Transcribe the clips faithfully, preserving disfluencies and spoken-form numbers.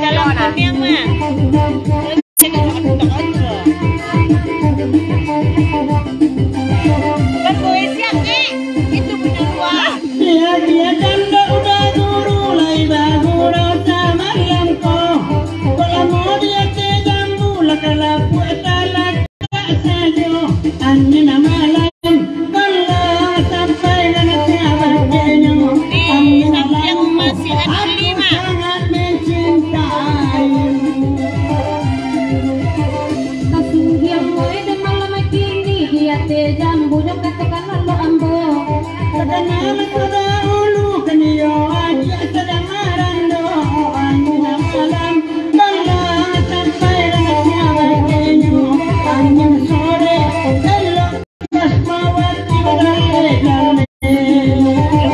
Dalam kuniang mah. Kan gue siap, eh. Itu punya gua. Dia, dia kan dah udah guru, lai baguru samalam ko. Kok lamo di ateh jambu, lah kalapuak talak. Sajo, angin malam, kalau sampai lanasnya badanyo, angin malam, aku sangat mencintai. Kasudian mulai dan malam kini, di ateh jambu, nyo katokan lalu ambo. Sadang malam sudah ulu, kan iyo aja sadang marando, angin malam. Bala sampai lanasnya badanyo, angin sore, elok Fatmawati badaleh-daleh.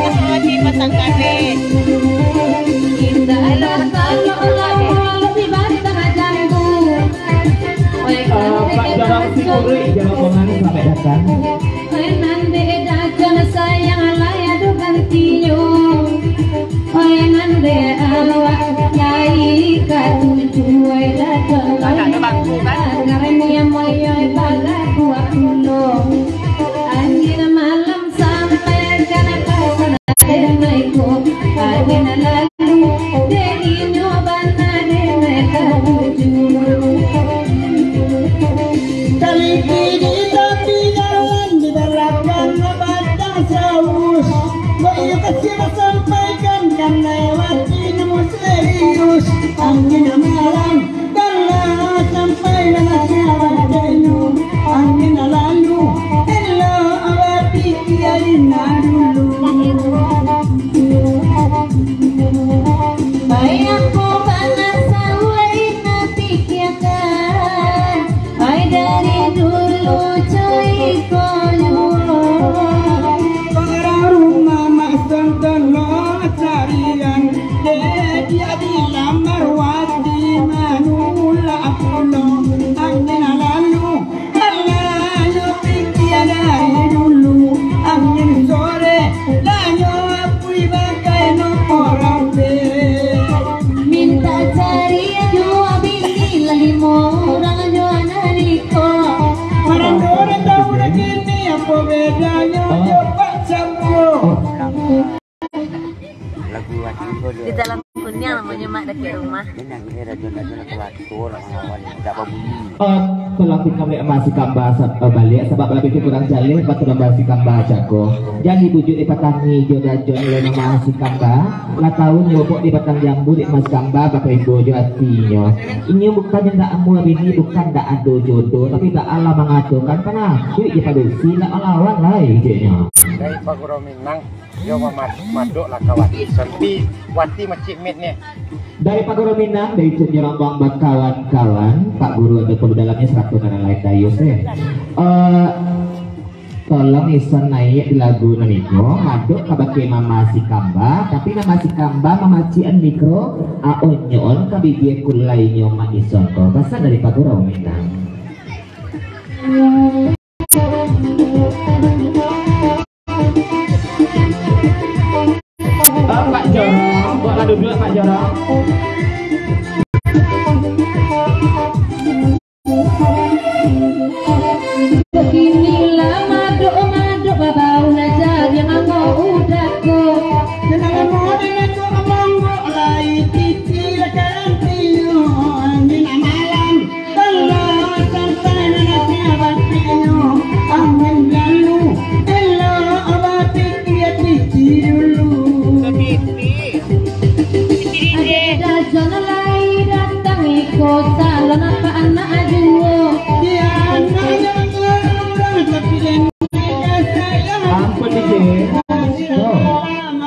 Fatmawati batanggaleh. Indahlah kalau Allah lebih batang jambu. Eh, Pak Jarang Sikurik, Jalan Bongan, selamat datang. Oi nan dek dajon sayang lai ado gantinyo. Oi nan dek awak lai katuju, oi dajon lai agar niam oi balaku pulo. Angin malam sampai ka pasan denai ko, angin lalu dek inyo bana denai katuju. Taliti di tapi jalan, di balakang batang saus. Kok iyo kasian sampaikan, kan lewat inyo serius. Angin malam, kalau sampai dalam sahabat deno, angin lalu, elok bapikia dulu. Baik aku bana sawa ina pikiakan. Ai dari dulu cai ko juo. Urang rumah Mak Son lo carian, dek dia dilamar wati manulak pulo. Angin lalu, alah yo pikia dari dulu. Angin sore, lah yo Wih, bagai no urang be. Mintak cari juo bini lah limo urang juo anak niko. Urang duo urang tahu lah kini, apo bedanyo jo Pak Campur? Lagu Ati ko jo. Di dalam kuniang namonyo, Mak, dakek rumah. Benang, eh, rajo-rajo nak keluar. Eh, kalau kita melihat Mak Sikamba sa-, eh, baliak, sabab kalau itu kurang jaleh, patut Mak Sikamba cako. Jadi bujuak di patani jo dajon oleh Mak Sikamba. Lah tahu nyo bobok di batang jambu di Mak Sikamba, Bapak Ibu jo atinyo. Inyo bukan ndak amuah bini, bukan ndak ado jodoh, tapi tak alah mangatokan, kan aku je padusi, ndak malawan lai, ceknyo. Dari Paguro Minang. Yo, mamat-, madok lah kawan. Sampi wati macik mit ni. Dari Pak Guru Minang, dari Cuk Nyerombong bakawan-kawan, Pak Guru ada perlu dalamnya seratus dan lain dayus, eh. Eh, tolong ison naik di lagu nan iko, madok ka bakeh Mama Sikamba, tapi Mama Sikamba mamacikan mikro, a onyoon ka bibia kulai nyo Mak Ison ko. Pasan dari Pak Guru Minang. Ah, Pak Jorong, buatlah duduk, Pak Jorong. Inilah madok-madok babau naja dia mangko udah ko. Kenapa mau dengan tu mangko lai titi lakaran tiu angin amalan. Kalau sampai nanti abang tengok, amin lalu, elok abang pikir titi dulu. Ada dah zona lain datang ikut salon apa anak juo. Dia anak yang orang tapi dia kasih. Ampun, D J. Oh.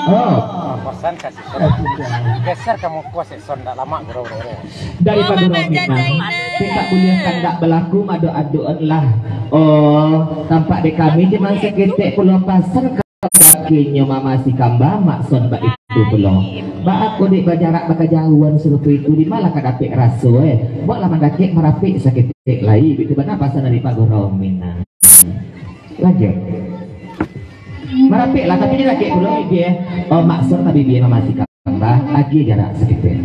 Oh. Pesan kasih. Geser kamu kuas. Son dak lamak, bro, bro, bro. Dari Mama Paguro Minang, Zainal. Tidak boleh kandak balaku, madok-adokan lah. Oh, tampak di kami cuma saketek pulo pasan ka bakinyo Mama Sikamba, Mak Son bak itu pulo. Bak aku dek bajarak bakajauhan sarupo itu, di malah ka dapek raso, eh. Buatlah mandakek marapek saketek lai, itu bana pasan dari Paguro Minang. Lanjut. Marapek lah, tapi dia lagi pulo, eh. Oh, Mak Son ka bibia Mama Sikamba. Tambah lagi jarak saketek.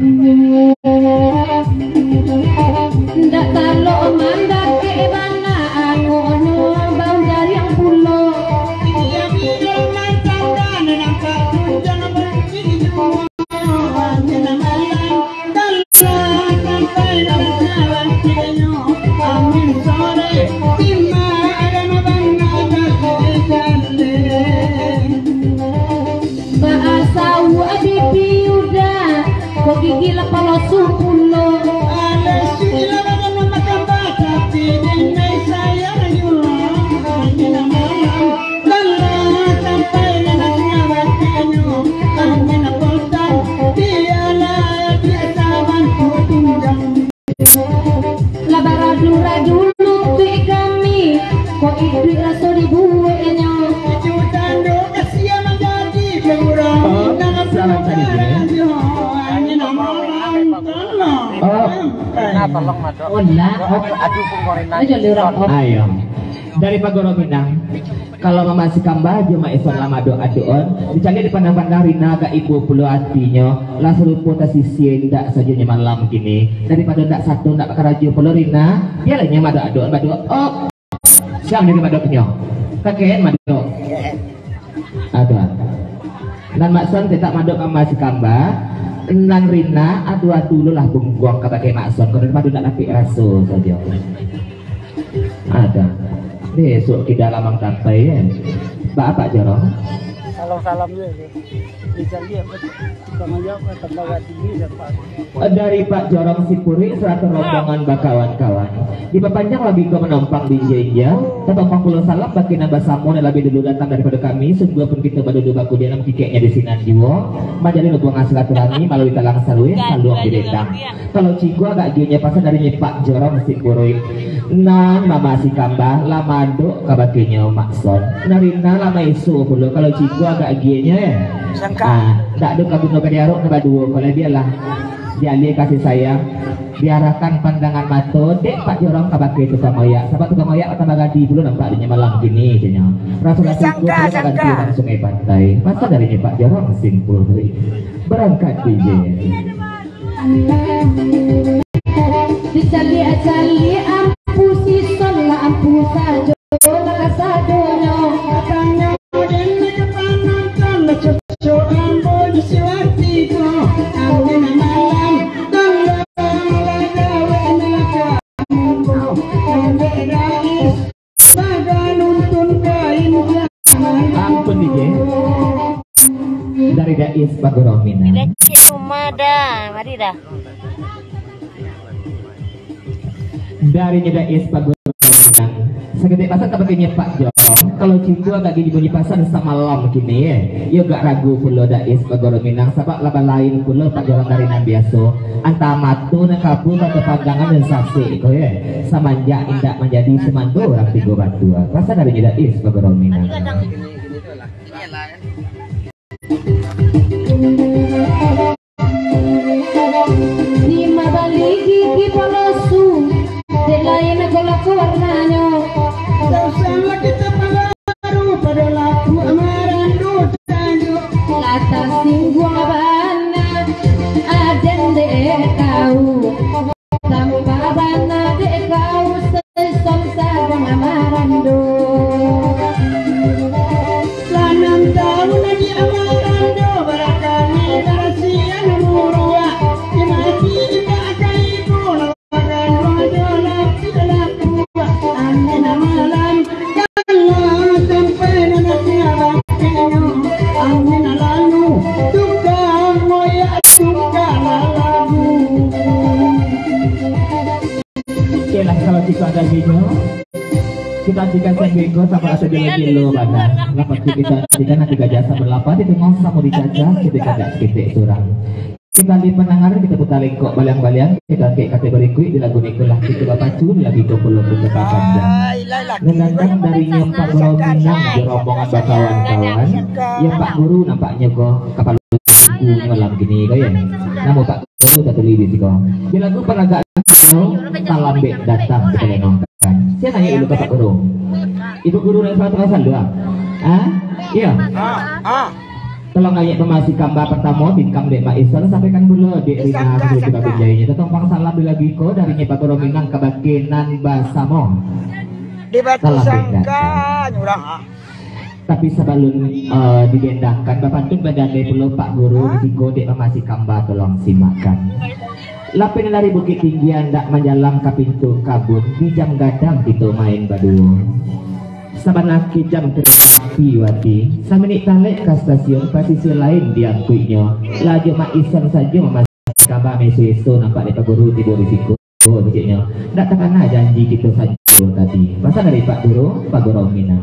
Supulo. Alah, sudah lah, makan-makan, tapi denai sayang juo. Angin malam, lelah sampai lelah siang batinyo. Angin potong, bialah biasa bantu tunjang. Lah baradu-radu lutuik kami, kok iduik raso dibueknyo. Itu tando kasian manjadi pangurang. Oh, salam tadi tu, ya. Angin malam, tolong. Oh. Nah, tolong, Madok. Oh, lah. Aduh, pungkorina. Ayo, Lurah. Ayo. Dari Pagoro Minang. Kalau Mama Sikamba jo Mak Ison lah maadok-adok on, dicaliak dipandang-pandang Rina agak ibo pulo atinyo, lah sarupo tasisia indak sajo nyo malam kini. Daripado ndak sato ndak bakarajo pulo Rina, bialah nyo maadok-adok on baduo. Oh, siang nyo maadoknyo. Kakek maadok. Aduh. Nan Mak Son tetap maadok Mama Sikamba, nan Rina adu-adu lo lah bungkuang kabake Mak Son, kalau daripado ndak dapek raso sajo. Ada. Besok kida lamang kapai, eh. Ba Pak Jorong? Salam-salam je, tu. Bisa lihat, Pak. Tukang ayam, kan, tambah tinggi dah, Pak. Dari Pak Jorong Sipurik sarato rombongan bakawan-kawan. Dipapanjang lah biko manompang di inja-inja. Tatompang pulo salam bagi nan basamo nan labiah dulu datang daripado kami. Sungguahpun kito badudu bakudian nan kikeknyo di sinan juo. Manjalin hubungan silaturahmi malalui talang saluih, saluang di dendang. Kalau cikua agak giunyo pasan dari nyo Pak Jorong Sipuruik. Nan Mama Sikamba lah maadok kabakenyo Mak Son. Nan Rina lah maiso pulo. Kalau cikua agak giunyo, eh. Ah, ndak ado kaguno ka diarok nan baduo ko lai, bialah. Dialia kasih sayang. Diarahkan pandangan mato dek Pak Jorong kabake tukang oyak. Sabab tukang oyak lah tambah gadi pulo nampak dinyo malam kini, caknyo. Raso-raso iko pulo ka ganti urang Sungai Pantai. Pasan dari nyo Pak Jorong Sipuruik. Barangkek, D J. Dicaliak-caliak ampu si Son lah ampu sajo lah kasadonyo. Katanyo dek panonton lah cocok ambo di siwati ko. Angin malam tolong lah gawe nak ambo. Ambek Rais. Ampun, D J. Dari Dais Pagoro Minang. Bila cik rumah dah, mari dah. Dari nyo Dais Pagoro Minang. Saketek pasan kabake nyo Pak Jorong. Kalau cikua agak gini bunyi pasan samalam kini, eh. Iyo agak ragu pulo Dais Pagoro Minang. Sabab lah balain pulo Pak Jorong dari nan biaso. Antah mato nan kabua ka pandangan nan sasek ko, eh. Samanjak indak manjadi sumando urang tigo batua. Pasan dari nyo Dais Pagoro Minang. Di mabali gigi palosu, dek lain kolak warnanyo. Tausahlah kita panggaru, pado lapuak marandu tanjuk. Lah tasingguang bana, aden dek kau. Tanpa bana dek kau, Saison sadang marando. Lah anam taun lagi marando, barakali barasian muruak. Dimati indak ka ibu, lawakan wajo lapik lapuak. Angin malam, kalau sampai nanaknya batinyo, angin lalu, tukang oyak, tukang lalabu. Oke lah, kalau kito ada video, kito nantikan sambil ko sama rasa gilo-gilo bana. Lepas tu kito nantikan nanti gajah sama lapar di tengah sama di gajah, kito kada seketek surang. Kito di pendengar, kito putar lengkok baliang-baliang, kito angkek kategori kuik di lagu niko lah, kito bapacu di lagu ko pulo kito panjang. Nandang dari nyo Pagoro Minang di rombongan bakawan-kawan, yo Pak Guru nampaknyo ko kapalo suku malam kini ko yo. Namo Pak Guru tatulih di siko. Di lagu panagaan ko, talambek datang kita lenongkan. Sia naiak dulu ka Pak Guru? Ibu Guru nan salah terasa dulu ah. Ha? Iyo. Tolong naiak pamasi kamba partamo, tikam dek Mak Isan, sampaikan pulo dek Rina dulu ka babinjainyo. Tatompang salam di lagu ko dari nyo Pagoro Minang kabake nan basamo. Di batu sangka nyurang ah. Tapi sabalun, eh, didendangkan, bapantun badandai pulo Pak Guru, di siko dek pamasi kamba tolong simakkan. Lapeh nan dari Bukik Tinggi andak manjalang ka pintu kabun, di jam gadang kito main baduo. Sabana kejam kereta api wati, saminik talek ka stasiun, pasisia lain diangkuiknyo, lah jo Mak Isan sajo mama Tambah meso-eso nampak dek Pak Guru tibo di siko, keceknyo. Ndak takana janji kito sajo tadi. Pasan dari Pak Guru, Pak Guru Minang.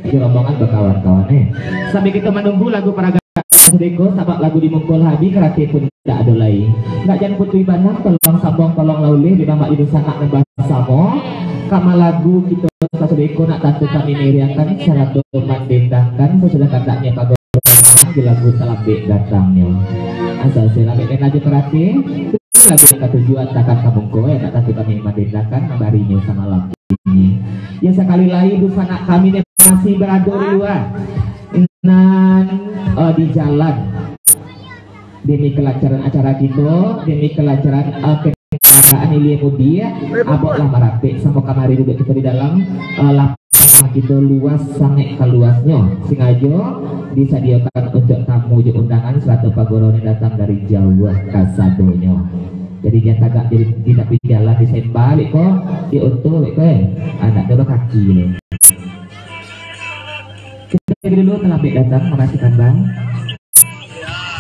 Jadi rombongan bakawan-kawan, eh. Sambil kito manunggu lagu paragakan sadeko, sabab lagu di mungko lah abih, karate pun ndak ado lai. Ndak jan putuih banam, tolong sambung, tolong lah ulih, di mamak di dunsanak nan basamo. Kama lagu kito sadeko nak tantu kami meriahkan, sarato mandendangkan, sasudah kandaknyo Pak Guru di lagu Talambek Datangnyo. Asal sih lambek kena aja perhati. Lagu yang katujuan takkan kamungko, eh, nak tantu kami mandendangkan mabarinyo samalam ini. Ya, sakali lai, dunsanak kami ni masih barado di lua. Nan, eh, di jalan. Demi kelancaran acara kito, demi kelancaran, eh, kendaraan ilia mudik, abok lah marapek samo kamari duduak kito di dalam, eh, lapangan kito luas, sangaik ka luasnyo. Singajo disadiakan untuak tamu jo undangan sarato Pak Guru nan datang dari jauah kasadonyo. Jadi, jan tagak di, di tapi jalan, di sembah, beko, di oto, beko, eh. Anak tu bakaki ni. Kito lagi dulu, talambek datang, makasih tambah.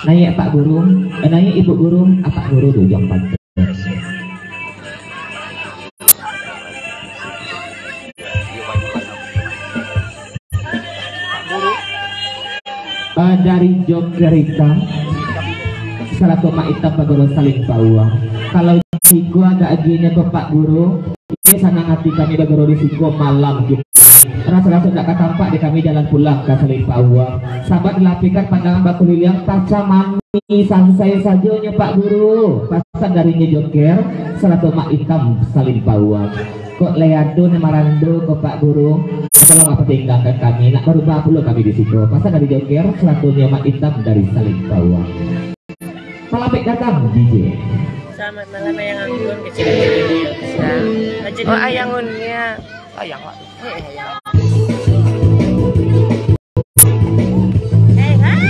Naiak Pak Guru, eh, naiak Ibu Guru, Apak Guru di ujuang pantun. Eh, dari Joker Hitam, sarato Mak Itam Pak Guru Saling Pauang. Kalau siko agak agihnyo ko Pak Guru, Sanang ati kami baguru di siko malam kini. Raso-raso ndak ka tampak di kami jalan pulang ka Saling Pauang. Sabab dilapikan pandangan bakuliliang, taca manih sansai sajonyo Pak Guru. Pasan dari Nyi Joker, sarato Mak Itam Saling Pauang. Kok lai ado nan marando ko Pak Guru, tolong apak tinggakan kami, nak barubah pulo kami di siko. Pasan dari Joker, sarato Nyi Mak Itam dari Saling Pauang. Talambek datang, D J. Selamat malam, Ayang Anggun, kecil. Oh, Ayang Unia. Ayang, Wak. Eh, hai.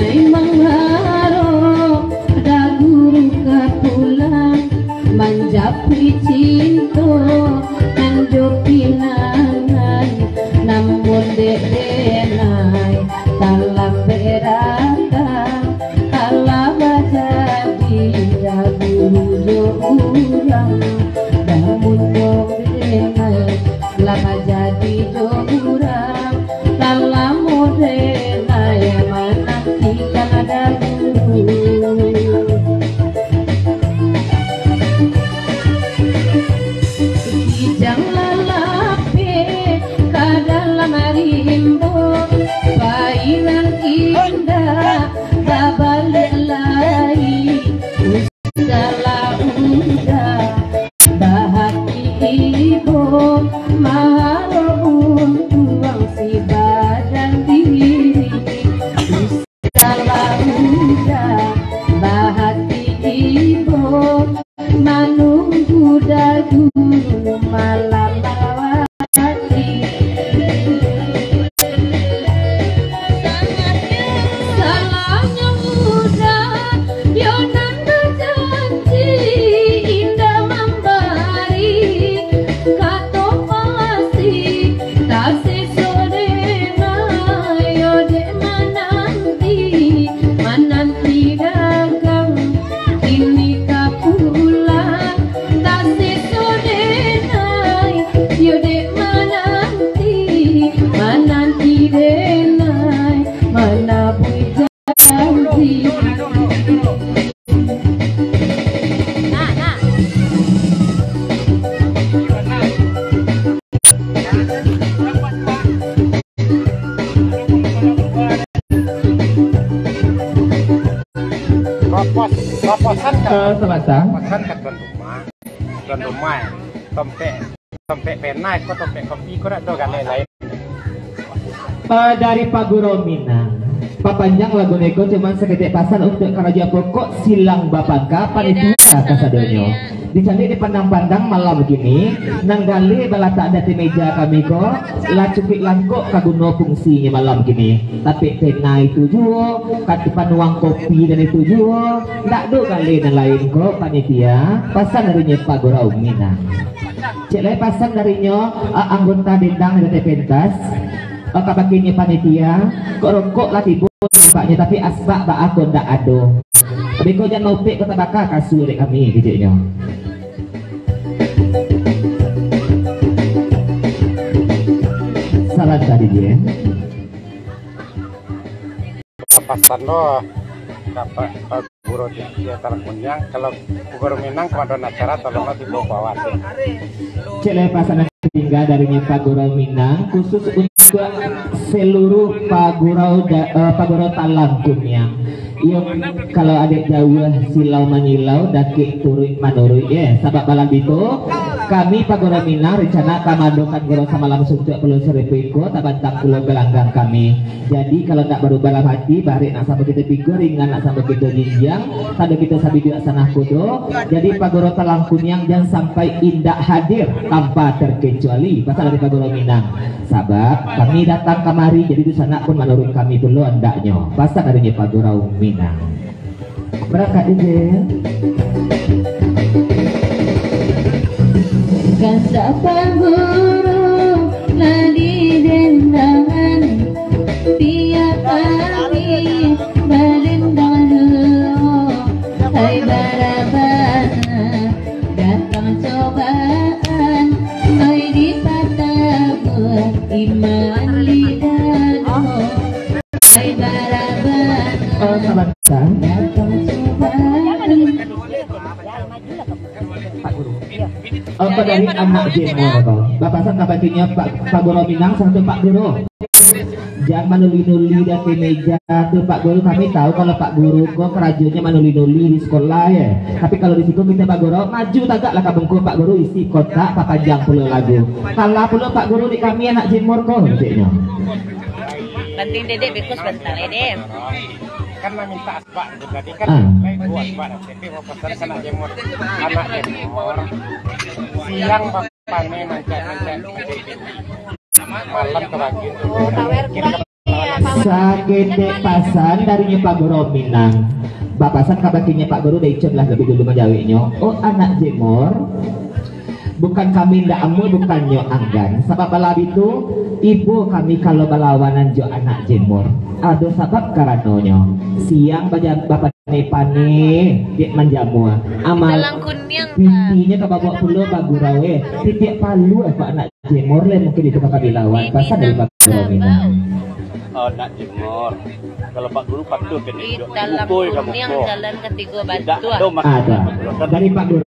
Inai mangharok, da guru ka pulang, manjapuik cinto, nan jo pinangan, namun dek denai, talambek datang. Alah bajadi da guru jo urang, namun jo denai lah bajadi jo urang. Lah lamo denai manantikan da guru. Kijang lalapeh ka dalam rimbo, pailang indak babaliak lai. Usahlah udah bahati ibo, maharo untuang si badan diri. Salah udah bahati ibo, manunggu da guru malam lawati. Salahnyo udah, yo nan bajanji, indak mambari kato pasti, tasiso denai, yo dek mananti, mananti dagang, kini ka pulang. Papasan ka, eh, sabatang. Papasan ka tuan rumah. Tuan rumah, tompek, tompek pena ko, tompek kopi ko, dak ado galeh lain. Eh, dari Pak Guru Minang. Papanjang lagu neko, cuma saketek pasan untuak karajo pokok silang bapangka panitia kasadonyo. Dicaliak dipandang-pandang malam kini, nan galeh balatak di ateh meja kami ko, lah cukuik langkok kaguno fungsinyo malam kini. Tapek pena itu juo, katu panuang kopi dan itu juo, ndak ado galeh nan lain ko panitia, pasan darinyo Pak Guru Minang. Cek lai pasan darinyo, a-, anggota dendang dari pentas, a, kabakinyo panitia, kok rokok lah tibo nampaknyo, tapi asbak baa ko ndak ado. Beko jan maupek ko tabaka kasua dek kami, keceknyo. Salah tadi dia. Papasan lo, dapat Pak Guru di, di Talang Kuniang. Kalau Pak Guru Minang, komandan acara, tolonglah dibawa bawa. Cek lai pasan tingga darinyo Pak Guru Minang, khusus untuak seluruh Pak Guru da-, eh, Pak Guru Talang Kuniang. Iyo, kalau adek jauah silau manyilau, dakek turuik manuruik, ye. Sabab malam itu, kami Pak Guru Minang rencana ka maadokan guru samalam suntuak pulo saribu iko, tabantang pulo galanggang kami. Jadi, kalau ndak barubah dalam hati, barek nak samo kito pikua, ringan nak samo kito jinjiang, tando kito sabiduak sanah kudo. Jadi, Pak Guru Talang Kuniang jan sampai indak hadir tanpa terkecuali. Pasan dari Pak Guru Minang. Sabab kami datang kamari, jadi dunsanak pun manuruik kami pulo andaknyo. Pasan darinyo Pak Guru Minang. Barangkek, D J. Kandak Pak Guru lah di dendangan, biak kami badendang juo. Hai barabana, datang cobaan, oi dipatabuah iman di dado. Oi barabana, oh, sabanta, datang cobaan. Pak Guru. Apa dari anak jemur, Bang? Bapak Hasan, kabakinyo Pak, Pak Guru Minang, satu Pak Guru. Jan manuli-nuli di ateh meja tu, Pak Guru. Kami tahu kalau Pak Guru ko karajonyo manuli-nuli di sekolah, ya. Tapi kalau di siko kito, Pak Guru, maju tagaklah ka bungkuh, Pak Guru, isi kotak, papanjang pulo lagu. Kalah pulo Pak Guru di kami anak jemur ko, ceknyo. Bantuin Dedek beko sabanta, Dek. Kan lah minta asbak tu tadi kan, ah. Lain buat asbak, tapi mau pesan anak jemur. Anak jemur. Siang Bapane mancak-mancak. Malam kebagian tu. Saketek pasan darinyo Pak Guru Minang. Bapasan kabakinyo Pak Guru, Dai Icun lah labiah dulu manjaweknyo. Oh, anak jemur. Bukan kami ndak amuah, bukannyo anggan. Sabab balabi tu, ibo kami kalau balawanan jo anak jemur. Ado sabab karanonyo. Siang baja-, bapane-pane, dek manjamua. Amal Talang Kuniang, Pak. Pitinyo ka babok pulo bagurau, eh. Titiak paluah, Pak, anak jemur, leh, mungkin itu ka kami lawan. Pasan dari Pak Guru Minang. Anak jemur. Kalau Pak Guru patuh kena di Talang Kuniang, Jalan Katigo Batuah. Ada. Dari Pak Guru.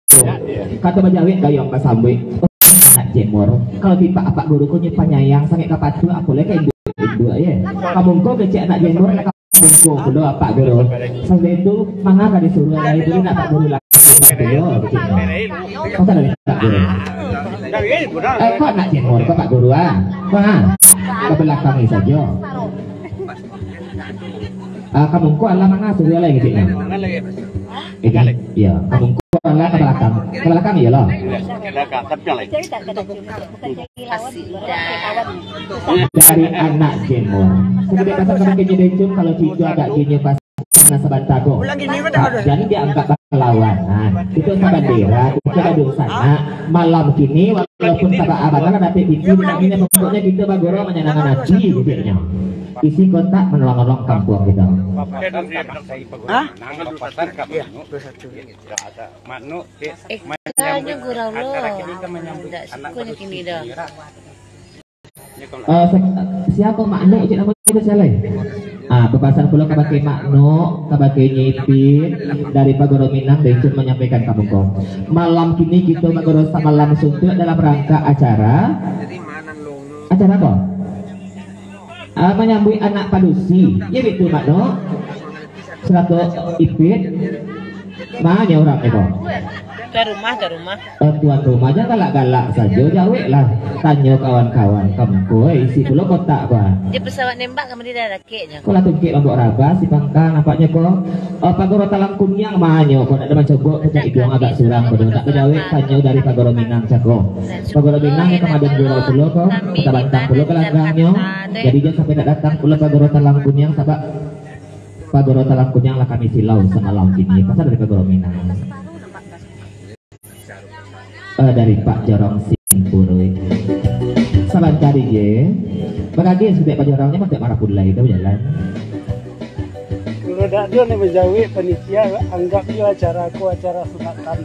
Kato bajawek gayuang basambuik. Oh, anak jemur. Kalau tipak Pak Guru ko nyo panyayang sangaik ka patuah, apo lai ka induak-induak, ye. Ka mungko kecek anak jemur, ka mungko pulo Pak Guru. Sasudah itu, manga ka disuruah lai, buliah nak Pak Guru lah. Pasan dari Pak Guru. Eh, kok anak jemur, kok Pak Guru, ah? Wah, ka balakang ni sajo. Ah, ka mungko alah manga suruah lai keceknyo. Ini, iya, ka mungko alah ka balakang. Ka balakang, iyo lah. Dari anak jemur. Sudah pasang kami kini, Dai Icun, kalau tigo agak gini pas. Nah, sabanta ko. Jadi dianggap balawanan. Kito sabandera, kito badunsanak. Malam kini, walaupun sabab abana lah dapek piti, tapi pokoknyo kito bagurau manyanangkan ati, keceknyo. Isi kotak manolong-nolong kampuang kito. Hah? Iya, dua satu. Eh, jangan gurau lo. Ndak suko nyo kini dah. Eh, sa-, sia ko Mak Nuk, cek namo tu sia lai? Ah, bapasan pulo kabake Mak Nuk, kabake Nyipi, dari Pak Guru Minang, Dai Icun manyampaikan ka mungko. Malam kini kito bagurau samalam suntuak dalam rangka acara. Acara apo? Ah, manyambuik anak padusi. Iyo, betul, Mak Nuk? Serato Ipit. Ma nyo urang ko? Tuan rumah, tuan rumah. Oh, tuan rumah, jan galak-galak sajo, jaweklah. Tanyo kawan-kawan kampung, eh, isi pulo kotak, bah. Di pesawat nembak ka mari dah rakek nyo. Ko lah tungkek mambao rabah si Pangka nampaknyo ko. Oh, Pagoro Talang Kuniang ma nyo ko, ndak ado mancogok, pacak iduang agak surang ko, ndak bajawek, tanyo dari Pagoro Minang cako. Pagoro Minang nyo ka Madun Gurau pulo ko, Kota Bantang pulo galanggangnyo. Jadi jan sampai ndak datang pulo Pagoro Talang Kuniang, sabab Pagoro Talang Kuniang lah kami silau samalam kini, pasal dari Pagoro Minang. Eh, dari Pak Jorong Simpuruik. Sabanta je. Bagage sudah Pak Jorong, jan marah pulai, dah bajalan. Kalau dak ado nan manjawek, panitia anggap iyo acara ko acara sunatan.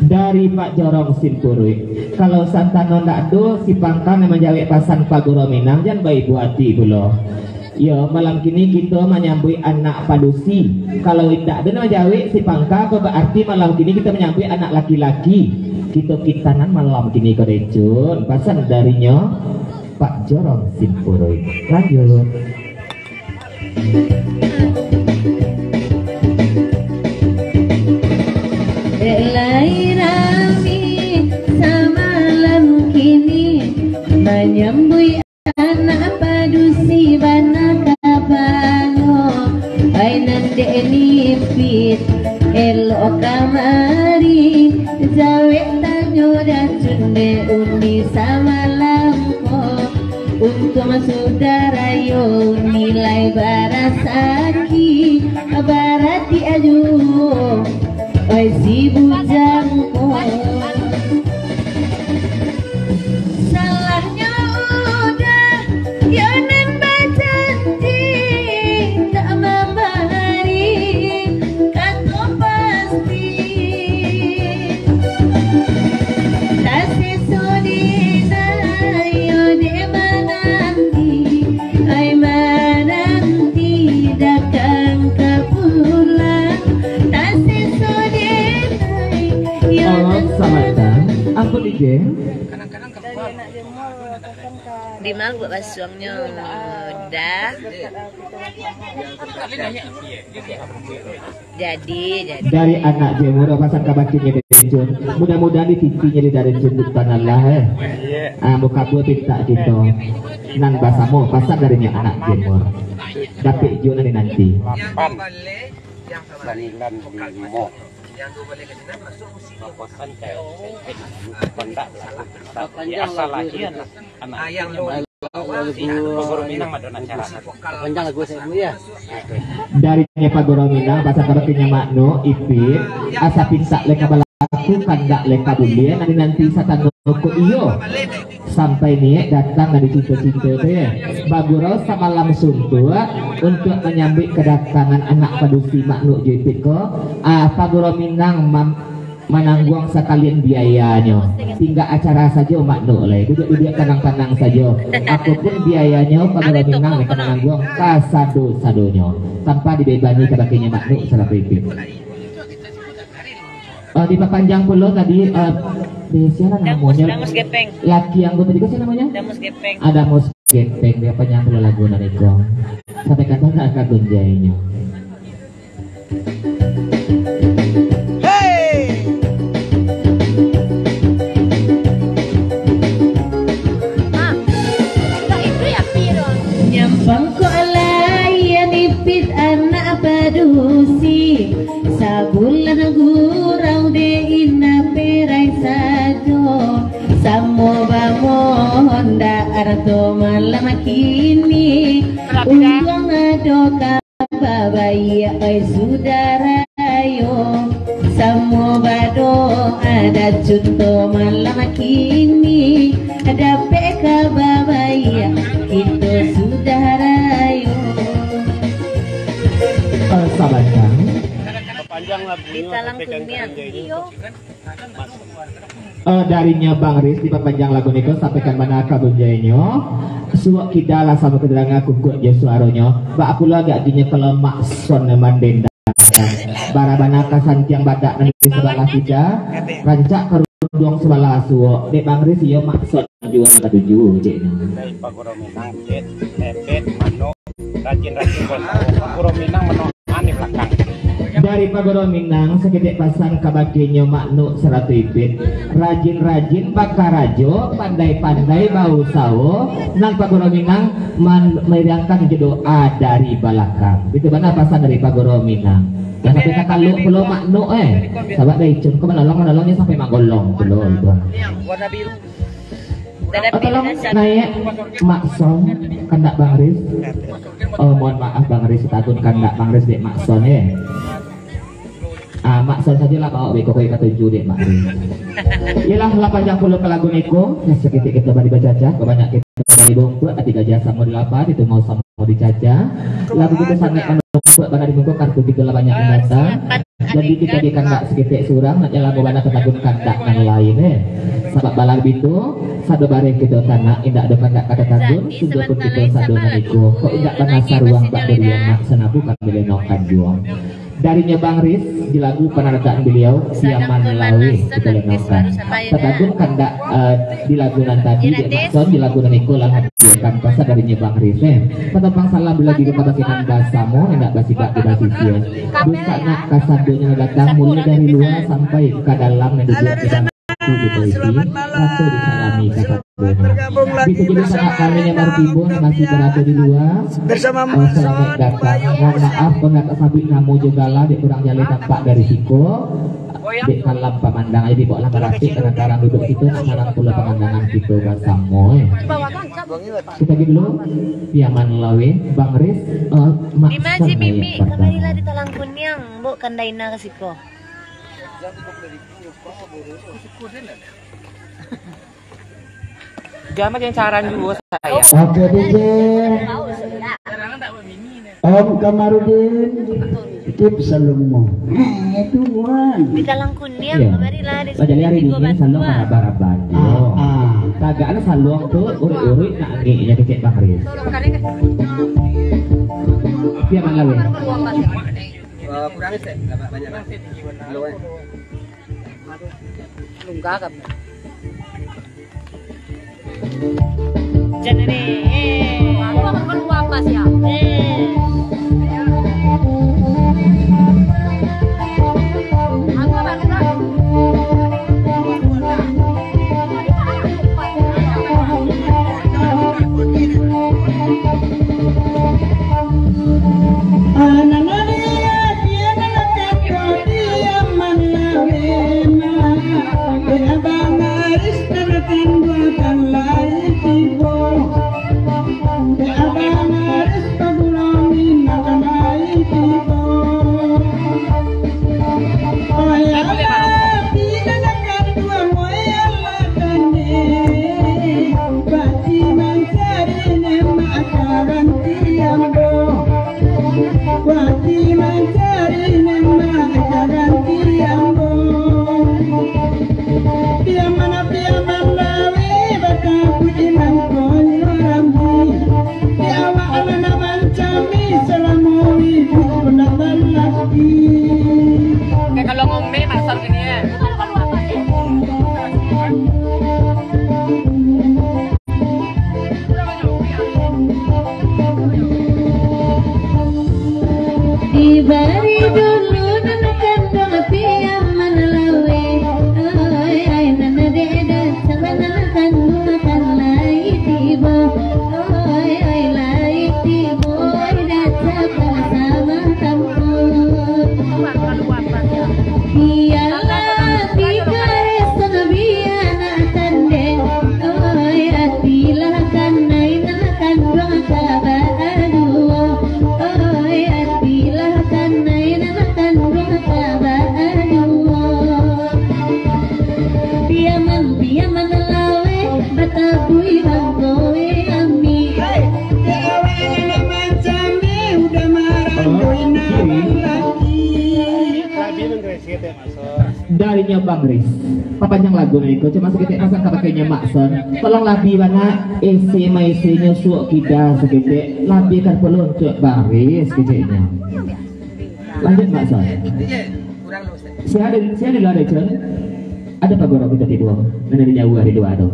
Dari Pak Jorong Simpuruik. Kalau santano ndak ado, si Pangka nan manjawek pasan Pagoro Minang, jan baibo ati pulo. Yo, malam kini kito manyambuik anak padusi. Kalau indak ado nan manjawek si Pangka ko, berarti malam kini kito manyambuik anak laki-laki. Kito kintanan malam kini ko, Decun. Pasan darinyo Pak Jorong Simpuruik. Lanjut. Dek lai rami samalam kini manyambuik anak padusi bana ka bango. Ai nan dek nipit elok kamari, jawek tanyo Dacun dek Uni samalam ko. Untuang sudarayo nilai barasaki, barati ajo, oi si bujang ko. Salahnyo udah, yo nan bajanji tak mambari kato pasti. Taseso dek nayo dek mananti, ai mananti dakang ka pulang. Taseso dek nayo. Oh, samantan. Ampun, Ije. Di ma buek basuangnyo? Dah. Jadi, jadi. Dari anak Jemur, pasan ka bakinnyo Decun. Mudah-mudahan di titinyo di Decun di tanah lah, eh. Ah, muka buah pintak kito. Nan basamo, pasan darinyo anak Jemur. Dapek juo nan dinanti. Lapan. Sanilan limo. Panjang lagu. Panjang lagu saya dulu ya. Dari Pak Guru Minang, pasan ka bakinnyo Mak Nuk, Ipit, asa pintak lai ka balaku, kandak lai ka buliah, nan dinanti satangah ko iyo. Sampai niek datang dari cinto-cinto tu, ya. Bagurau samalam suntuak untuak manyambuik kadatangan anak padusi Mak Nuk jo Ipit ko, ah, Pak Guru Minang mam-, manangguang sakalian biayanyo. Tingga acara sajo Mak Nuk lai. Duduak-duduak tanang-tanang sajo. Apo pun biayanyo, Pak Guru Minang nan ka manangguang kasado-sadonyo. Tanpa dibebani ka bakinnyo Mak Nuk sarato Ipit. Eh, dipapanjang pulo tadi, eh, di siapa Damus, namonyo? Damus Gepeng. Laki anggota juga siapa namanya? Damus Gepeng. Ah, Damus Gepeng, dipapanjang pulo lagu nan iko. Sampai kapan nak ka gunjainyo? Hei! Nyampang kok lai nipit anak padusi, sabulan gurau dek indak perai sajo. Samo bamohon dak arato malam kini, untuang ado ka babaiak, oi sudarayo, samo badoa Dacun tu malam kini, dapek ka babaiak kito sudarayo. Eh, sabanta. Di Talang Kuniang. Iyo. Eh, darinyo Bang Riz dipapanjang lagu niko, sampaikan bana ka bunjainyo. Suok kida lah samo keterangan kukuak jo suaronyo. Bak pulo agak ginyo kalau Mak Son mandendangkan. Bara bana ka santiang badak nan di sabalah kida. Rancak ka ruduang sabalah suok. Dek Bang Riz iyo Mak Son juo nan katuju, dek nyo. Dari Pak Guru Minang, Pit, eh, Pit, Mano, rajin-rajin buat. Pak Guru Minang, Mano. Dari Pagoro Minang, saketek pasan ka bakinyo Mak Nuk Saratuipin. Rajin-rajin bakarajo, pandai-pandai bausaho. Nan Pagoro Minang man-, mairingkan jo doa dari balakang. Itu bana pasan dari Pagoro Minang. Jan sampai takaluk pulo Mak Nuk, eh. Sabab dari Cun ko manolong-manolong jan sampai manggolong pulo itu. Warna biru. Tolong naiak Mak Son, kandak Bang Riz. Oh, mohon maaf Bang Riz, tagun kandak Bang Riz dek Mak Son, eh. Ah, Mak Son sajolah baok beko koi katuju dek Mak Riz. Iyolah, lah panjang pulo ka lagu niko, ya, saketek kito bari bacacah, banyak kito bari bongkok, ati gajah samo dilapar, itu mau samo dicacah. Lagu kito sangaik manopok bana di muko, kartu kito lah banyak nan datang. Jadi kito di kandak saketek surang, nak jalamo bana tatagun kandak nan lain, eh. Sabab balabiah tu, sado bareh kito tanak, indak ado kandak ka tatagun, sungguahpun kito sado nan iko. Kok indak bana saruang bak durian, nak sanabu kami lenongkan juo. Darinyo Bang Riz, di lagu panandataan baliau, Piaman Laweh, kito lenongkan. Tatagun kandak, eh, di lagu nan tadi, dek Mak Son, di lagu nan iko lah hadirkan pasan darinyo Bang Riz, eh. Patompang salam dulu lagi ka bakinan basamo, indak basibak di basisia. Dunsanak kasadonyo nan datang, mulai dari lua sampai ka dalam, nan duduak di bangku, di tepi, raso disalami kasadonyo. Bisa jadi sanak kami nan baru tibo, nan masih barado di lua, eh, salamaik datang. Mohon maaf, kok indak tasabuik namo jo gala, dek urang jaleh tampak dari siko, dek kalam pamandang, jadi baoklah barapek, karano urang duduak situ, nak sarang pulo pamandangan kito basamo, eh. Kito pai dulu, Piaman Laweh, Bang Riz, eh, Mak Son naiak partamo. Kamarilah di Talang Kuniang, Mbok, kandak ina ka siko. Jama jangan caran juo, sayang. Oke, D J. Om Kamarudin, keep saluang mo. Eh, itu, Wan. Di Talang Kuniang, iya. Kamarilah di Jadi hari ini saluang maraba-raba. Ah, ah. Tagaklah saluang tu, uruik-uruik nak angeknyo kecek Bang Riz. Piaman Laweh. Eh, kurang sek, banyak lah. Belum, eh. Lungga kan? Jangan deh. Eh. Aku akan keluar pas ya. Eh. Aku akan keluar. Kayak kalau ngombe, masam gini ya. Dibari dulu nan kanduang Piaman Laweh, oi, ai nan dek datang nan kanduang kan lai tibo, oi, ai lai tibo, ai datang sama kampuang. Bialah ati karesan bianak tandeh, oi, ati lah kanai nan kanduang ka baaduo, oi, ati lah kanai nan kanduang ka baaduo. Piaman, Piaman Laweh, batabui bangkoi ami. Hei, di awal anak macam ni udah marah, doi nak lagi. Darinyo Bang Riz. Papanjang lagu nan iko, cuma saketek pasan ka bakeh nyo Mak Son. Tolonglah bi bana isi maisinyo suok kida saketek. Labiahkan pulo untuak Bang Riz keceknyo. Lanjut Mak Son. Sia ado, sia ado lah, Cun. Ado pagoro kito tibo. Nan ado jauah di lua tu.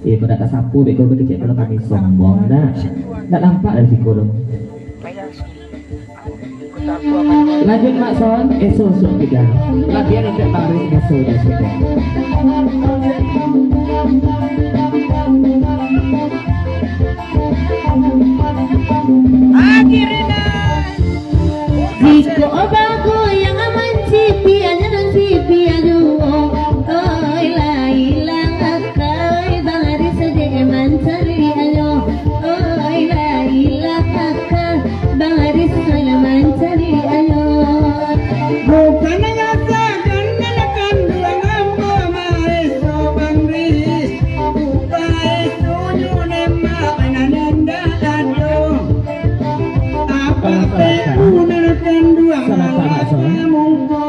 Eh, kok dak tasapu beko kecek pulo kami sombong dah. Dak nampak dari siko tu. Lanjut Mak Son, eso sok kita. Latihan untuk baris eso dah sudah. Jikok bagoyang mancipia, jalan cipia juo. Oi, lah ilang akai, baris dek mancari ayo. Oi, lah ilang akai, baris lah mancari ayo. Bukan ngasakan anak kanduang ambo, maeso Bang Ris. Upai sunyu nembak nan indak ado. Apa te unar kanduang salah, salah, salah. Mungko.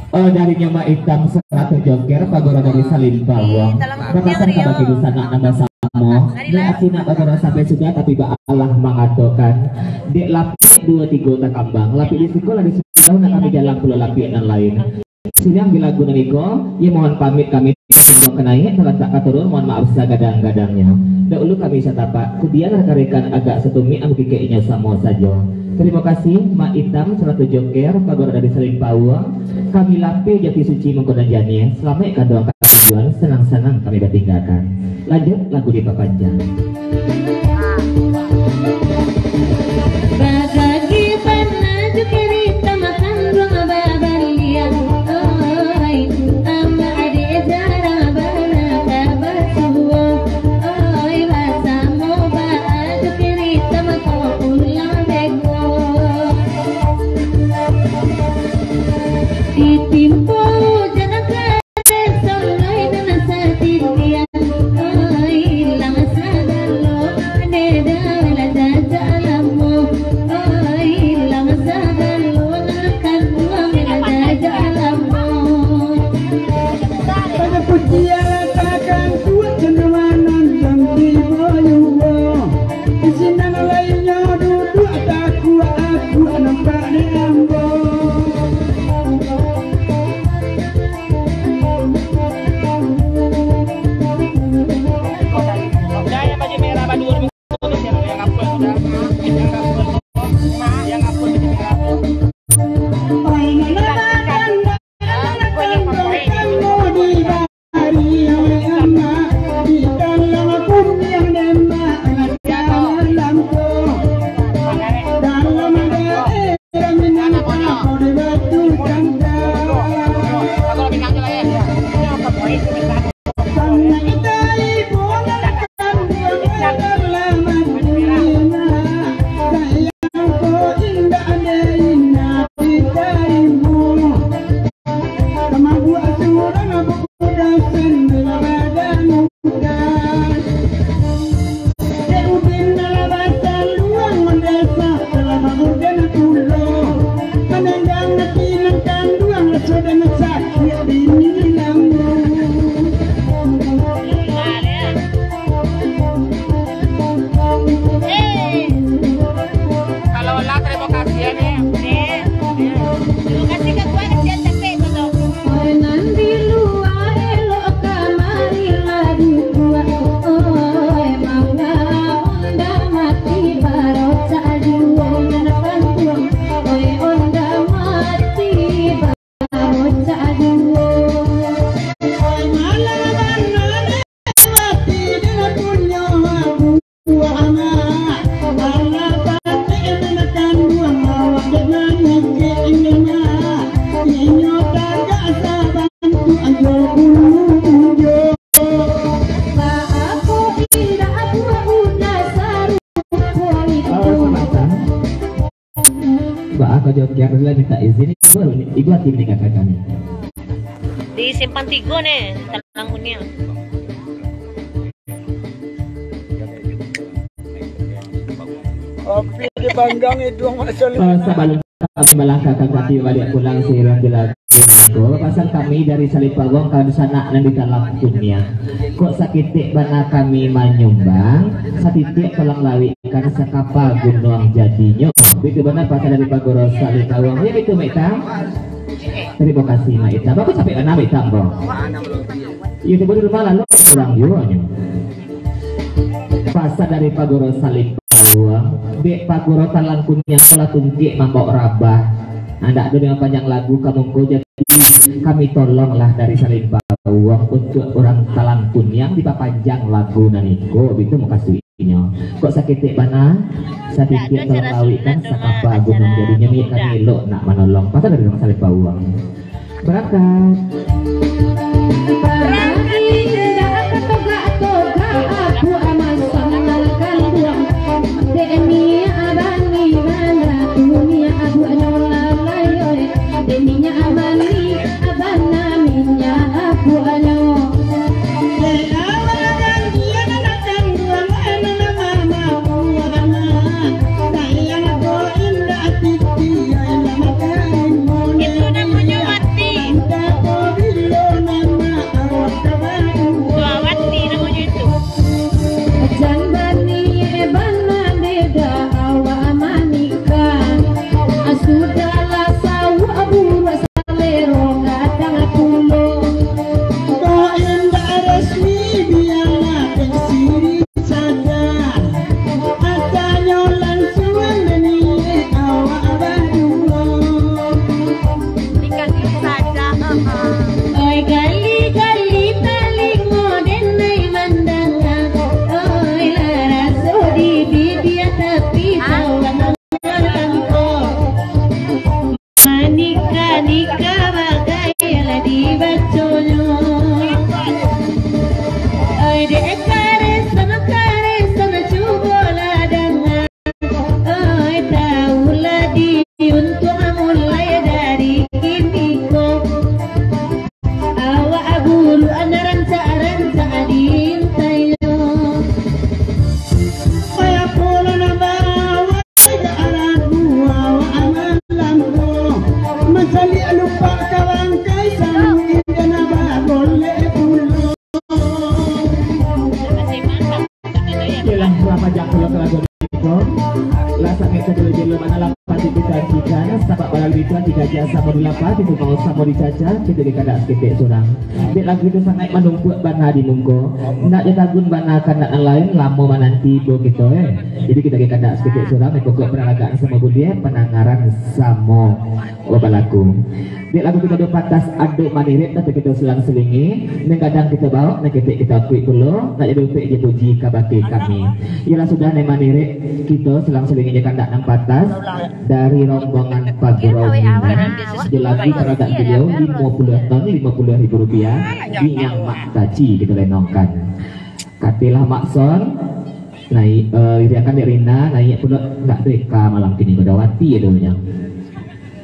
Oh, dari Nyomak Itam Saratuih Joker, Pagoro dari Salimpawang. Makasan kabagi di sanak nan basamo. Ni aku nak bagoro sampai sudah, tapi baalah mangatokan, dek lapik duo tigo takambang, lapik di siko lah di siko, nak kami jalang pulo lapik nan lain. Sudah di lagu nan iko, ya mohon pamit kami, ka naiak, talatak ka turun, mohon maaf sagadang-gadangnyo. Dahulu kami satapak, kudian rekan-rekan agak satumik, ambo kikek inyo samo sajo. Tarimo kasih, Mak Itam Saratuih Joker, Pagoro dari Salimpawang. Kami lapeh Jati Suci mangko nan janiah, salamaik kanduang kami, sanang-sanang kami batinggakan. Lanjut, lagu dipapanjang. Bagagi bana jo carito makan duang babaliak. Oi, amak dek jarang bana ka basuo. Oi, basamo baa jo carito mako pulang beko. Ditimpo ujan ka Kalau lah, terima kasih ya, Nek. Terima kasih ka gua, kasihan capek tu, tu. Oi, nan di lua elok kamari lah di lua. Oi, mangga onda mati barocak juo nan pantuang. Oi, onda mati barocak juo. Oi, malah bana mati dek punyo aku. Baa kok Joker lah minta izin, ibu, ibu hati meninggalkan kami. Di Simpang Tigo nih, Talang Kuniang. Api dipanggang iduang Mak Soleh. Eh, sabalun kami malangkahkan kaki baliak pulang sairing jo lagu ko, pasan kami dari Salimpawang ka dunsanak nan di Talang Kuniang. Kok saketek bana kami manyumbang, satitiak tolong lawikkan sakapa gunuang jadinyo. Bitu bana pasan dari Pagoro Salimpawang. Yo, bitu, Mak Itam. Tarimo kasih, Mak Itam. Bagus sampai bana, Mak Itam, ko. Iyo, tibo di rumah lalu urang juo nyo. Pasa dari Pagoro Salim Pauang, dek Pagoro Talang Kuniang ko lah tungkek mambawok rabah. Andak ado nan panjang lagu ka mungko, jadi kami tolonglah dari Salim Pauang untuak urang Talang Kuniang dipapanjang lagu nan iko, bitu mukasuik. Inyo, kok saketek bana, satitik tolong lawikkan sakapa gunung, jadinyo milik kami elok nak manolong. Pasa dari rumah Salim Pauang. Barangkat. Itu namonyo wati. Wah, wati namonyo itu. Jan bani bana beda awak manikah. Sudahlah sawak buruak salero gadang pulo. Kok indak resmi bialah dek siri saja. Atanyo lansuang niniak awak baduo. Dikasih saja. Oi gali-gali talingo denai mandanga. Oi lah raso di bibia tapi tawang. Manikah-nikah bagai lah dibaconyo. Oi, dek karesan-karesan cubolah danga. Oi, taulah di untuak mulai dari kini ko. Awak buruak nan rancak-rancak diintai nyo. Kaya pola nan bawa ka arah dua awak malam ko. Mancaliak lupak ka bangkai saluik indak nan bagolek pulo. Yolah, lah pajak pulo ka lagu niko. Lah sangaik ka bilo-bilo, mano lah pasti dijanjikan, sabab balalu itu ati gajah samo dilapah, di rumah samo dijaja, kito di kandak saketek surang. Dek lagu itu sangaik manumpuak bana di mungko. Ndak jo tagun bana kandak nan lain, lamo mananti tibo kito, eh. Jadi kito di kandak saketek surang, eh, pokok panaragaan samo buliah, pandangaran samo balaku. Dek lagu kito do patas ado manirit, tapi kito silang silingi. Nan gadang kito bawok, nan ketek kito akuik pulo, nak jadi upek dipuji kabake kami. Iyolah sudah nan manirit, kito silang silingi jo kandak nan patas dari rombongan Pagoro Minang. Di lagu panaragaan baliau limo puluah ton, limo puluah ribu rupiah, Inyak Mak Taci kito lenongkan. Katilah Mak Son, naiak, eh, iriakan dek Rina, naiak pulo ndak deka malam kini, Godawati ado nyo.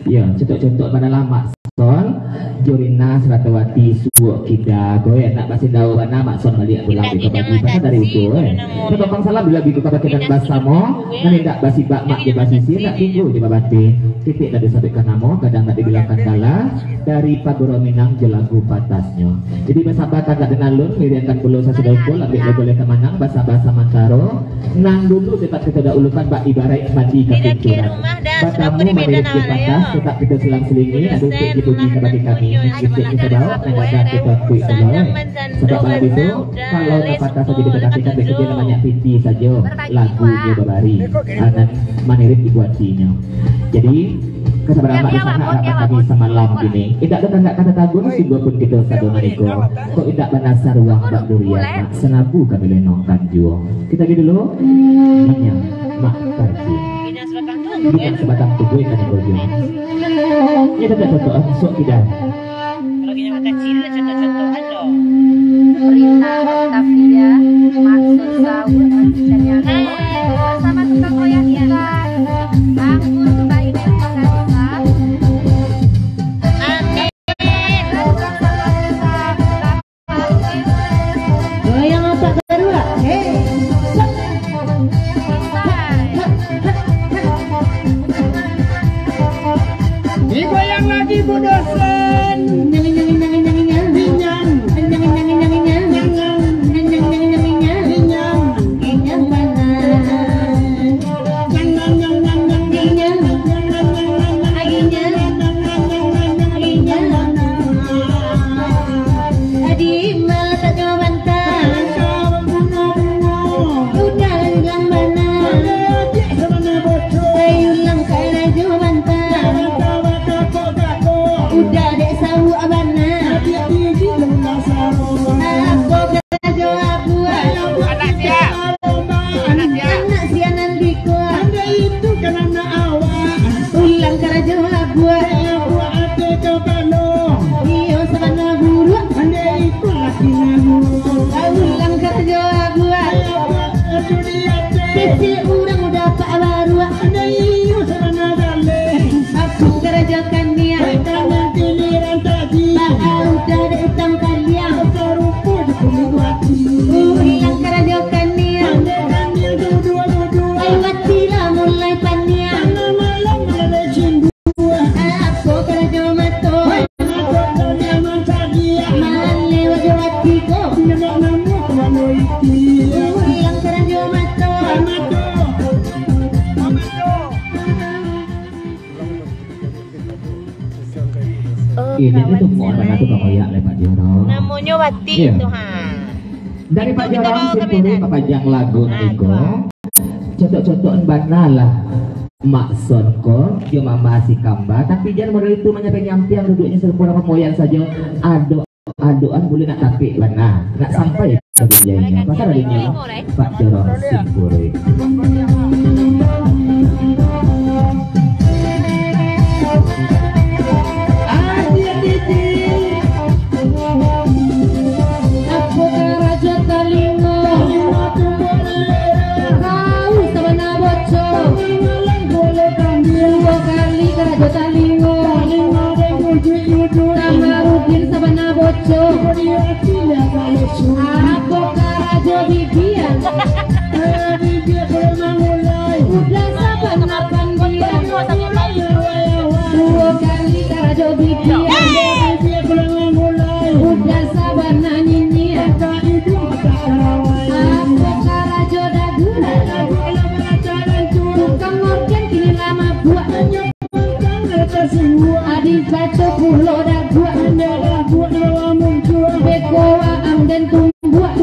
Iyo, contoh-contoh bana lah Mak Son, jo Rina Suratawati suok kida ko, eh, nak basindau bana Mak Son baliak pulang di kabagi pasal dari uko, eh. Tatopang salam bila biku kabake nan basamo, nan indak basibak mak jo basisi, nak tinggu jo babati. Titik nak disabikkan namo, kadang nak dibilangkan gala, dari Pagoro Minang jo lagu patasnyo. Jadi basaba kandak den alun, miriangkan pulo sasudah uko, lambek lo boleh ka manang, basaba samantaro. Nan dulu tetap kito dahulukan bak ibaraik mandi ka pincuran. Batamu manirit jo patas, tetap kito silang silingi, ado untuak dipuji kabake kami. Kito, kito bawok, nan gadang kito akuik pulo, eh. Sabab malam itu, kalau nan patas sajo diperhatikan, dek kito nan banyak piti sajo lagunyo babari, ah, nan manirit ibu atinyo. Jadi, kasabaran Mak di sanak harapan kami samalam kini. Indak ado kandak kata tagun, sungguahpun kito sadonyo niko. Kok indak bana saruang bak durian, Mak, sanabu kami lenongkan juo. Kito pai dulu. Inyak Mak Taci. Inyak sabatang tubuah kan niko juo. Iyo, dah, dah, dah, dah. Sok kida. Kalau kini makan ciri, contoh-contoh ado. Rina Octavia, Maksud Saur, Maksud Caniago, bersama tukang goyang kita, Anggun Bainil Makarifah. Amin. Goyang otak kedua. Hei. Digoyang lagi, Bu Dosen. Yang karajo mato. Oh, ini tu kawan semua. Namonyo Batik tu, ha. Dari Pak Jorong Simpuri, Pak Pajang lagu niko. Cocok-cocokan bana lah. Mak Son ko, jo Mama si Kamba, tapi jan model itu manyampiang-nyampiang, duduaknyo sarupo urang pamoyan sajo. Adok-adokan buliah nak tapek bana, nak sampai ka punyainyo. Pasal adonyo Pak Jorong Simpuri. Apo karajo talingo? Kau sabana boco. Duo kali karajo talingo. Kamarudin sabana boco. Apo karajo bibia? Udah sabana pandia. Duo kali karajo bibia. Udah sabana nyinyia. Apo karajo dagu? Tukang organ kini lah mabuak. Adi baco pulo daguak. Beko waang den tumbuak.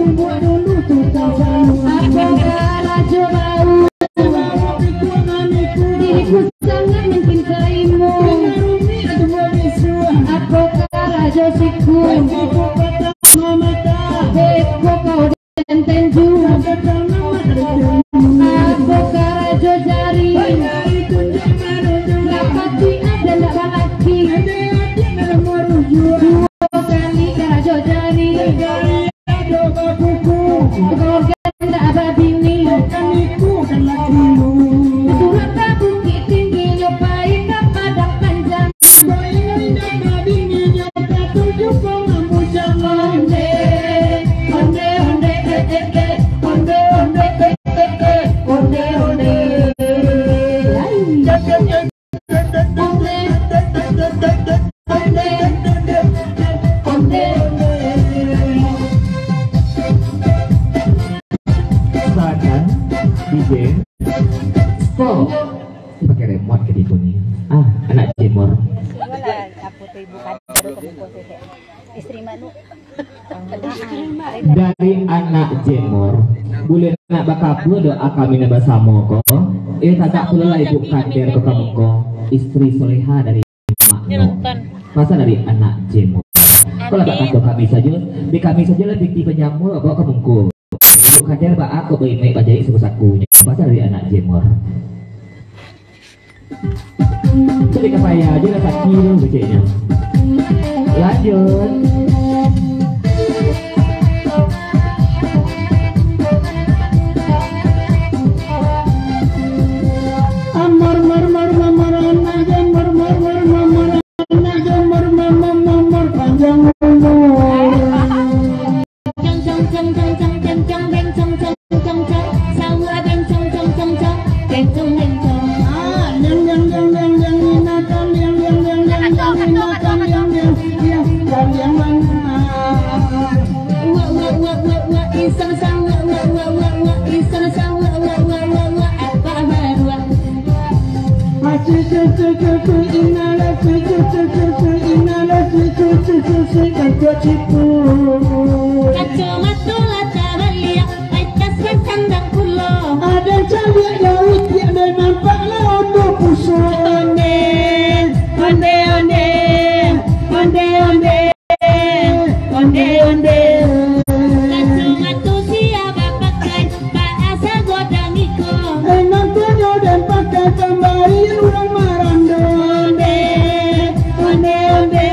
Apo karajo bau? Diriku sangat mancintaimu. Apo karajo siku? Beko kau den tenju. Apo karajo jari? Rapati ado ndak balaki? Duo kali karajo jari. Tukang organ ndak babini. Turun ka Bukittinggi, nyo pai ka Padang Panjang. Onde, onde, onde, eh, eh, eh. Onde, onde, eh, eh, eh. Onde, onde, eh, eh, eh. Onde, onde. Lai. Sadan, D J. Stop. Pakai remote ke tipu ni. Ah, anak Jemor. Suruahlah, apa tu, ibu kandung ke muka tu, Dek. Isteri Mak Nuk. Dari anak Jemor, buliah nak bakapua doa kami nan basamo ko. Eh, tagak pulo lah ibu kander ko ka muko. Isteri soleha dari Mak Nuk. Pasal dari anak Jemor. Kalau bak kato kami sajo, di kami sajo lah piti panyamuak bawa ka muko. Ibu kander baa kok baimaik bajaik saku-sakunyo. Pasal dari anak Jemor. Jadi ka payah ajo lah kaki tu keceknyo. Lanjut. Amor, mor, mor, mamor, anak Jemor, mor, mor, mamor, anak Jemor, mamor, mamor, panjang umur. Kacomato lah tabaliak, pai tas basandang pulo. Ado caliak jauah, tiak den nampak lah oto puso. Onde, onde, onde, onde, onde. Onde, onde. Kacomato sia bapakai, baa sagodang iko. Emang tanyo den pakai pambarian urang marando. Onde, onde, onde,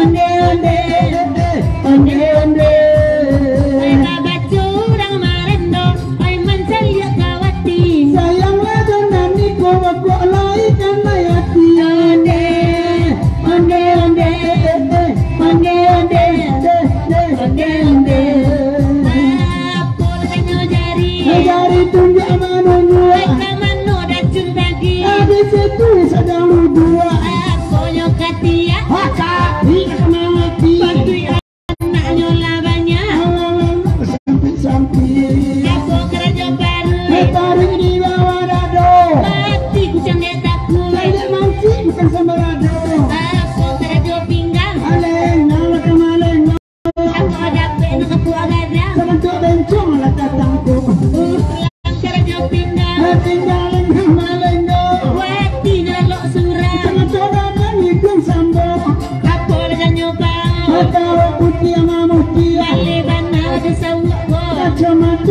onde, onde, onde, onde.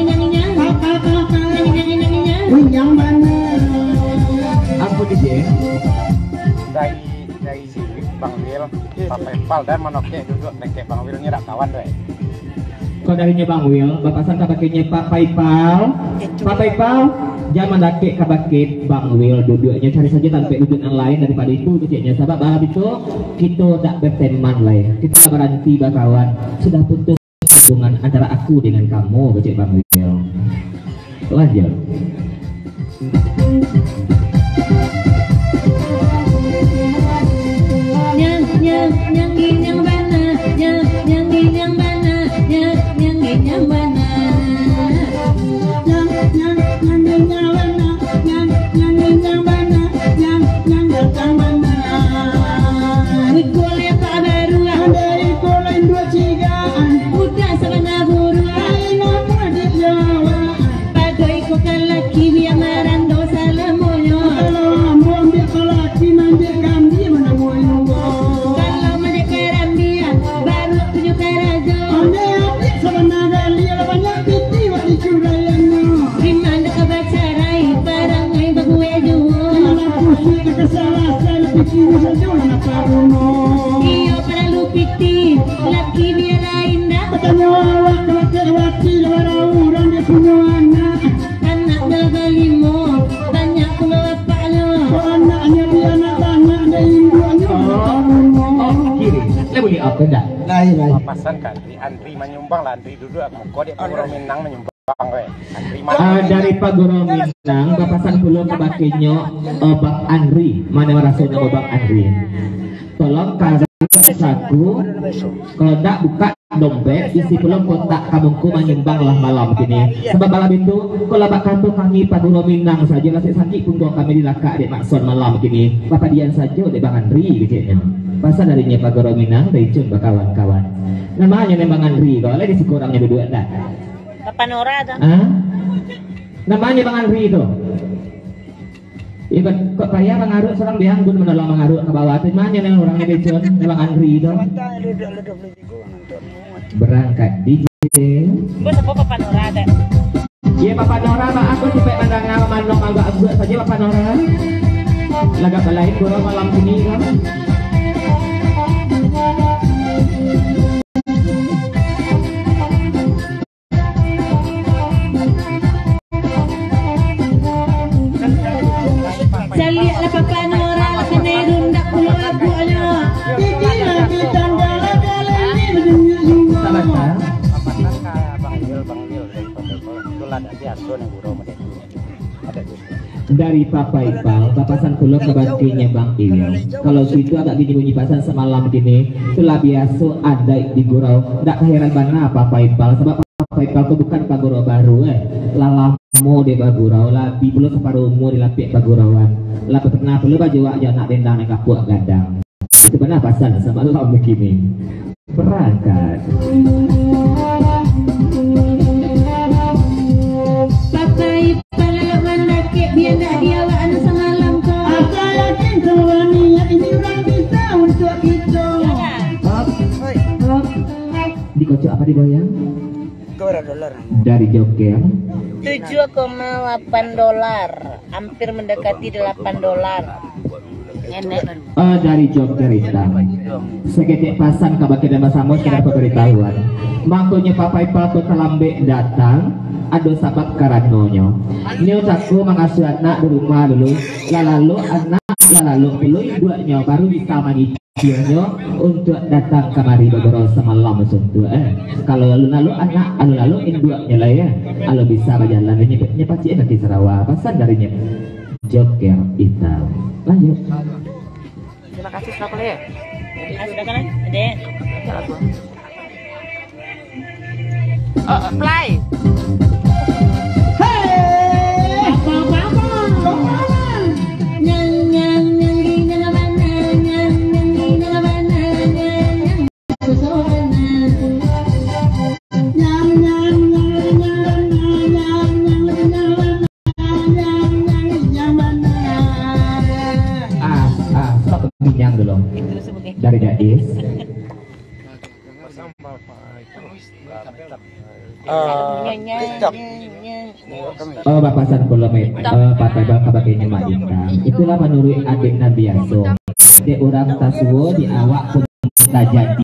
Inyang, inyang, inyang. Inyang, inyang, inyang. Inyang bana. Apo tu, Jeng? Dari, dari silik, Bang Wil, Papa Ipal, dan manokek duduak dakek Bang Wil ni dak kawan, weh. Kok darinyo Bang Wil, bapasan kabakeh nyo Papa Ipal. Papa Ipal, jan mandakek kabakeh Bang Wil duduaknyo, cari sajo tampek duduak nan lain daripado itu, keceknyo. Sabab malam itu, kito dak berteman lai. Kito lah baranti bakawan. Sudah putus hubungan antara aku dengan kamu, kecek Bang Wil. Lanjut. Nyang, nyang, nyang, nyang bana, nyang, nyang, nyang bana, nyang, nyang, nyang bana. Nyang, nyang, nyang, nyang bana, nyang, nyang, nyang bana, nyang, nyang, nyang bana. Iko lepak baruah, iko lain duo cigaan. Udah sabana buruah, lain apa di Jawa. Pado iko kalaki biar marando sa- Iyo, terlalu pitih. Laki dia lain dah. Batanyo awak ka laki-laki, lah barau urang dia punyo anak. Anaknyo balimo, banyak pulo bapaknyo. Kok anaknyo bi anak banyak dek induaknyo? Oh, oh, kiri. Lah buliah apo ndak? Lain, lain. Papasan ka Andri, Andri manyumbang lah, Andri duduak muko dek Gurau Minang manyumbang. Ah, dari Pak Gurau Minang, bapasan pulo ka bakinyo, eh, Bang Andri. Mano raso namo Bang Andri? Tolong kalau saku, kalau ndak buka dompet, isi pulo kotak ka muko manyumbang lah malam kini. Sabab malam itu, kalau bak kato kami Pak Gurau Minang sajo lah, sakik pungguang kami dilakak dek Mak Son malam kini. Bapadian sajo dek Bang Andri, keceknyo. Pasan darinyo Pak Gurau Minang, dari Cun bakawan-kawan. Namonyo nan Bang Andri ko, lah di siko urangnyo duduak ndak? Papa Nora tu. Hah? Namonyo Bang Andri tu? Iban, kok payah Bang Aruk surang biang gun manolong Bang Aruk ka bawah tu? Namonyo nan urangnyo di Cun, nan Bang Andri tu? Berangkat D J. Bos, apo Papa Nora tu? Iyo, Papa Nora, Bang, aku capek mandanga manong agak-agak sajo, Papa Nora. Lagak balain gurau malam kini, kan? Saliaklah Papa Nora, lah kanai rundak pulo abuaknyo. Tinggi lagi tangga, lagi-lagi badunia. Salah, Bang Wil, Bang Wil, dari Pondok. Itulah dak biaso nih gurau model tu. Dari Papa Iqbal, bapasan pulo ka bakinyo Bang Iwil. Kalau gitu agak gini bunyi pasan samalam kini, itulah biaso adaik di gurau. Ndak kaheran bana Papa Iqbal, sabab Papa Iqbal tu bukan pagurau baru, eh. Lah lamo dek bagurau, labiah pulo saparo umua di lapiak pagurauan. Lah pernah pulo bajuak jo anak dendang nan kapuak gadang. Itu bana pasan samalam kini. Berangkat. Papai, palalu mandakek, bia ndak di awak anu samalam ko. Asa yakin samo niat ini urang bisa untuak kito. Hop, hop. Dikocok apa digoyang? Dari Joker. Tujuh koma delapan dolar, hampir mendekati delapan dolar. Enek. Ah, dari Joker Itam. Saketek pasan ka bakeh dan basamo, sakedar pambaritahuan. Makonyo Papai Papa talambek datang, ado sabab karanonyo. Nyo tako mangasuah anak di rumah dulu, lah lalu anak, lah lalu pulo induaknyo, baru bisa mangikuti Iyolah, untuak datang kamari bagurau samalam suntuak, eh. Kalau alun-alun anak, alun-alun induaknyo lah, ya. Alun bisa bajalan, nyo, nyo pacik kaki sarawa, pasan darinyo. Joker Itam. Lanjut. Terima kasih, silakan, ya. Ah, silakan, eh. Adek. Ya, lagu. Oh, play. Hey! Apa, apa, apa? Nyang, nyang, nyang, di, nyang, mana, nyang, nyang, di, nyang, mana, nyang, nyang, susu, mana. Nyang, nyang, nyang, nyang, mana, nyang, nyang, nyang, mana, nyang, nyang, nyang, mana. Ah, ah, stop, nyang dulu. Dari Gadis. Eh, TikTok. Oh, bapasan pulo, Mek. Eh, patai bang kabakeh nyemak intan. Itulah manuruik adat nan biaso. Dek urang tasuo di awak pun tajam.